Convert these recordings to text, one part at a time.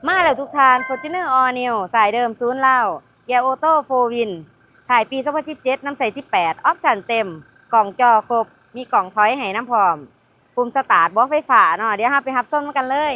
ມາແລ້ວທຸກທ່ານ ຟໍຈູນເນີ ອໍນິວ ສາຍເດີມສູນລາວ ເກຍໂອໂຕ້ ໂຟວີນ ທ້າຍປີສອງພັນສິບເຈັດ ນຳໃສ່ສິບແປດ ອອບຊັນເຕັມ ກ້ອງຈໍຄົບ ມີກ້ອງຖອຍໃຫ້ນຳພ້ອມ ປຸ່ມສະຕາດ ເບາະໄຟຟ້າເນາະ. ດຽວເຮົາໄປຮັບຊົມນຳກັນເລີຍ.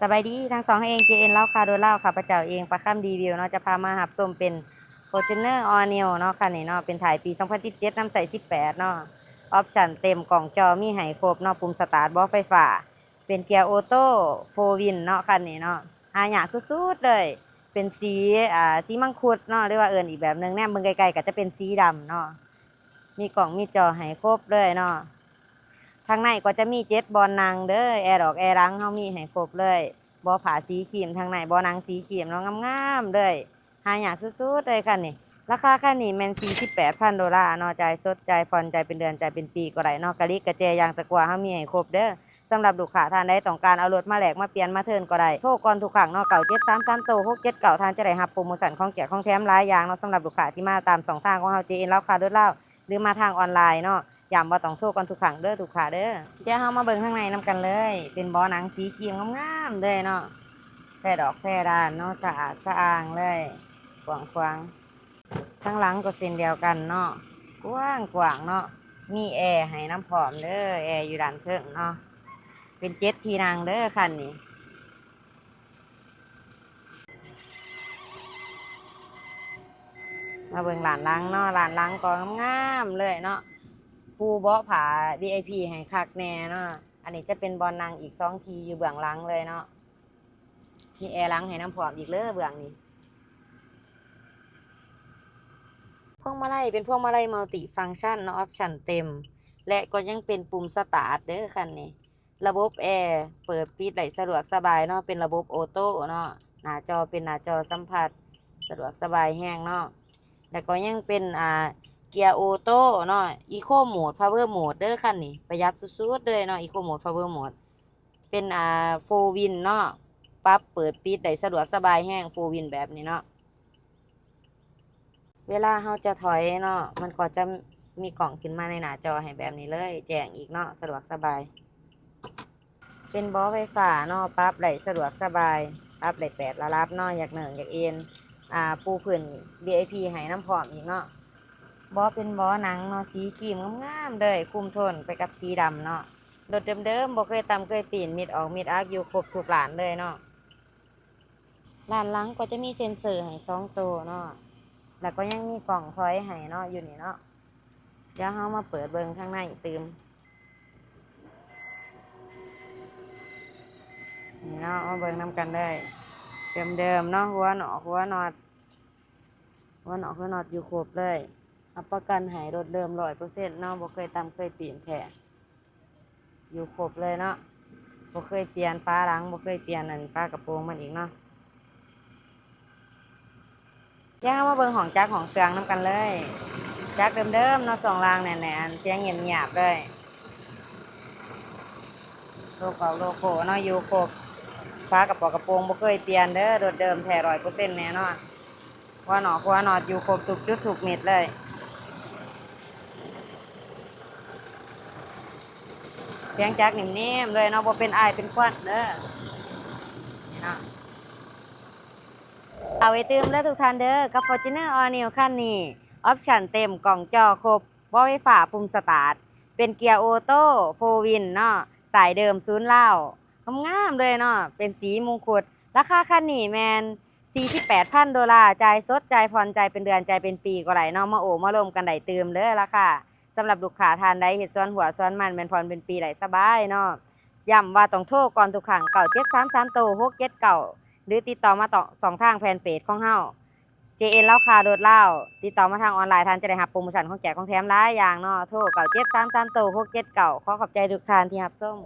ສະບາຍດີ ທັງສອງເອງ ເຈເອັນ ລາວຄາໂດລາວ ຂ້າພະເຈົ້າເອງ ປາຄຳ ດີວິວເນາະ ຈະພາມາຮັບຊົມເປັນຟໍຈູນເນີ ອໍນິວເນາະ ຄັນນີ້ເນາະ ເປັນທ້າຍປີສອງພັນສິບເຈັດ ນຳໃສ່ສິບແປດເນາະ ອອບຊັນເຕັມ ກ້ອງຈໍມີໃຫ້ຄົບເນາະ ປຸ່ມສະຕາດ ເບາະໄຟຟ້າ ເປັນເກຍໂອໂຕ້ ໂຟວີນເນາະ ຄັນນີ້ເນາະ ຫາຍາກສຸດໆເລີຍ ເປັນສີ ອ່າ ສີມັງຄຸດເນາະ ຫຼືວ່າເອີ້ນອີກແບບໜຶ່ງ ແນມເບິ່ງໃກ້ໆກໍຈະເປັນສີດຳເນາະ ມີກ້ອງມີຈໍໃຫ້ຄົບເລີຍເນາະ. ທາງໃນກໍຈະມີເຈັດບ່ອນນັ່ງເດີ ແອດອກແອຫຼັງເຮົາມີໃຫ້ຄົບເລີຍ ເບາະຜ້າສີຄຣີມ ທາງໃນເບາະໜັງສີຄຣີມເນາະ ງາມໆເລີຍ ຫາຍາກສຸດໆເລີຍຄັນນີ້. ລາຄາຄັນນີ້ແມ່ນສີ່ສິບແປດພັນໂດລາເນາະ ຈ່າຍສົດ ຈ່າຍຜ່ອນ ຈ່າຍເປັນເດືອນ ຈ່າຍເປັນປີກໍໄດ້ເນາະ ກະລິກກະແຈ ຢາງສະກົວ ເຮົາມີໃຫ້ຄົບເດີ. ສຳລັບລູກຄ້າທ່ານໃດຕ້ອງການເອົາລົດມາແລກມາປ່ຽນມາເທີນກໍໄດ້ ໂທກ່ອນທຸກຄັ້ງເນາະ ເກົ້າເຈັດສາມສາມໂຕຫົກເຈັດເກົ້າ ທ່ານຈະໄດ້ຮັບໂປຣໂມຊັນຂອງແຈກຂອງແຖມຫຼາຍຢ່າງເນາະ. ສຳລັບລູກຄ້າທີ່ມາຕາມຊ່ອງທາງຂອງເຮົາ ເຈເອັນ ລາວຄາໂດລາວ ຫຼືມາທາງອອນລາຍເນາະ ຢ້ຳວ່າຕ້ອງໂທກ່ອນທຸກຄັ້ງເດີລູກຄ້າເດີ. ດຽວເຮົາມາເບິ່ງທາງໃນນຳກັນເລີຍ ເປັນເບາະໜັງສີຄຣີມງາມໆເລີຍເນາະ ແພດອກແພດານເນາະ ສະອາດສະອ້າງເລີຍ ກວ້າງຂວາງ. ທາງຫຼັງກໍເຊັ່ນດຽວກັນເນາະ ກວ້າງໆເນາະ ມີແອໃຫ້ນຳພ້ອມເດີ ແອຢູ່ດ້ານເທິງເນາະ ເປັນເຈັດທີ່ນັ່ງເດີຄັນນີ້. ມາເບິ່ງດ້ານຫຼັງເນາະ ດ້ານຫຼັງກໍງາມໆເລີຍເນາະ ປູເບາະຜ້າ ວີໄອພີ ໃຫ້ຄັກແນ່ເນາະ. ອັນນີ້ຈະເປັນບ່ອນນັ່ງອີກສອງທີ່ຢູ່ເບື້ອງຫຼັງເລີຍເນາະ ມີແອຫຼັງໃຫ້ນຳພ້ອມອີກເລີຍເບື້ອງນີ້. ພວງມາໄລເປັນພວງມາໄລມັລຕິຟັງຊັນເນາະ ອອບຊັນເຕັມ ແລະກໍຍັງເປັນປຸ່ມສະຕາດເດີຄັນນີ້. ລະບົບແອເປີດປິດໄດ້ສະດວກສະບາຍເນາະ ເປັນລະບົບໂອໂຕ້ເນາະ ໜ້າຈໍເປັນໜ້າຈໍສຳຜັດ ສະດວກສະບາຍແຮງເນາະ. ແລ້ວກໍຍັງເປັນ ອ່າ ເກຍໂອໂຕ້ເນາະ ອີໂຄໂໝດ ພາວເວີໂໝດເດີຄັນນີ້ ປະຢັດສຸດໆເລີຍເນາະ ອີໂຄໂໝດ ພາວເວີໂໝດ ເປັນ ອ່າ ໂຟວີນເນາະ ປັບເປີດປິດໄດ້ສະດວກສະບາຍແຮງ ໂຟວີນແບບນີ້ເນາະ. ເວລາເຮົາຈະຖອຍເນາະ ມັນກໍຈະມີກ້ອງຂຶ້ນມາໃນໜ້າຈໍໃຫ້ແບບນີ້ເລີຍ ແຈ້ງອີກເນາະ ສະດວກສະບາຍ. ເປັນເບາະໄຟຟ້າເນາະ ປັບໄດ້ສະດວກສະບາຍ ປັບໄດ້ແປດລະດັບເນາະ ຢາກເໜິ້ງຢາກເອນ ອ່າ ປູພື້ນ ວີໄອພີ ໃຫ້ນຳພ້ອມອີກເນາະ. ເບາະເປັນເບາະໜັງເນາະ ສີຄຣີມງາມໆເລີຍ ຄຸມໂທນໄປກັບສີດຳເນາະ. ລົດເດີມໆ ບໍ່ເຄີຍຕຳເຄີຍປີ້ນ ມິດອອກມິດອັກ ຢູ່ຄົບທຸກດ້ານເລີຍເນາະ. ດ້ານຫຼັງກໍຈະມີເຊັນເຊີໃຫ້ສອງໂຕເນາະ ແລ້ວກໍຍັງມີກ້ອງຖອຍໃຫ້ເນາະ ຢູ່ນີ້ເນາະ. ດຽວເຮົາມາເປີດເບິ່ງທາງໃນຕື່ມ ນີ້ເນາະ ມາເບິ່ງນຳກັນເລີຍ ເດີມໆເນາະ ຫົວນອກຫົວນັອດ ຫົວນອກຫົວນັອດຢູ່ຄົບເລີຍ ຮັບປະກັນໃຫ້ລົດເດີມຮ້ອຍເປີເຊັນເນາະ ບໍ່ເຄີຍຕຳເຄີຍປີ້ນແທ້. ຢູ່ຄົບເລີຍເນາະ ບໍ່ເຄີຍປ່ຽນຝາຫຼັງ ບໍ່ເຄີຍປ່ຽນອັນຝາກະໂປງມັນອີກເນາະ. ດຽວເຮົາມາເບິ່ງຫ້ອງຈັກຫ້ອງເຄື່ອງນຳກັນເລີຍ ຈັກເດີມໆເນາະ ຊ່ວງລ່າງແໜ້ນໆ ສຽງງຽບໆເລີຍ ໂລໂກ້ ໂລໂກ້ເນາະ ຢູ່ຄົບ ຝາກະປອກກະໂປງບໍ່ເຄີຍປ່ຽນເດີ ລົດເດີມແທ້ຮ້ອຍເປີເຊັນແນ່ນອນ. ຫົວນອກຫົວນອດຢູ່ຄົບທຸກຈຸດທຸກເມັດເລີຍ ສຽງຈັກນິ່ມໆເລີຍເນາະ ບໍ່ເປັນອາຍເປັນຄວັນເດີ ນີ້ເນາະ. ຝາກໄວ້ຕື່ມເດີທຸກທ່ານເດີ ກັບ ຟໍຈູນເນີ ອໍນິວ ຄັນນີ້ ອອບຊັນເຕັມ ກ້ອງຈໍຄົບ ເບາະໄຟຟ້າ ປຸ່ມສະຕາດ ເປັນເກຍໂອໂຕ້ ໂຟວີນເນາະ ສາຍເດີມສູນລາວ ງາມໆເລີຍເນາະ ເປັນສີມຸງຄຸດ. ລາຄາຄັນນີ້ແມ່ນສີ່ສິບແປດພັນໂດລາ ຈ່າຍສົດ ຈ່າຍຜ່ອນ ຈ່າຍເປັນເດືອນ ຈ່າຍເປັນປີກໍໄດ້ເນາະ ມາໂອ້ມາລົມກັນໄດ້ຕື່ມເດີລາຄາ. ສຳລັບລູກຄ້າທ່ານໃດເຮັດສວນຫົວສວນມັນ ແມ່ນຜ່ອນເປັນປີໄດ້ສະບາຍເນາະ ຢ້ຳວ່າຕ້ອງໂທກ່ອນທຸກຄັ້ງ ເກົ້າເຈັດສາມສາມໂຕຫົກເຈັດເກົ້າ ຫຼືຕິດຕໍ່ມາຕອງ ຊ່ອງທາງແຟນເພຈຂອງເຮົາ ເຈເອັນ ລາວຄາລົດລາວ ຕິດຕໍ່ມາທາງອອນລາຍ ທ່ານຈະໄດ້ຮັບໂປຣໂມຊັນຂອງແຈກຂອງແຖມຫຼາຍຢ່າງເນາະ ໂທ ເກົ້າເຈັດສາມສາມໂຕຫົກເຈັດເກົ້າ. ຂໍຂອບໃຈທຸກທ່ານທີ່ຮັບຊົມ.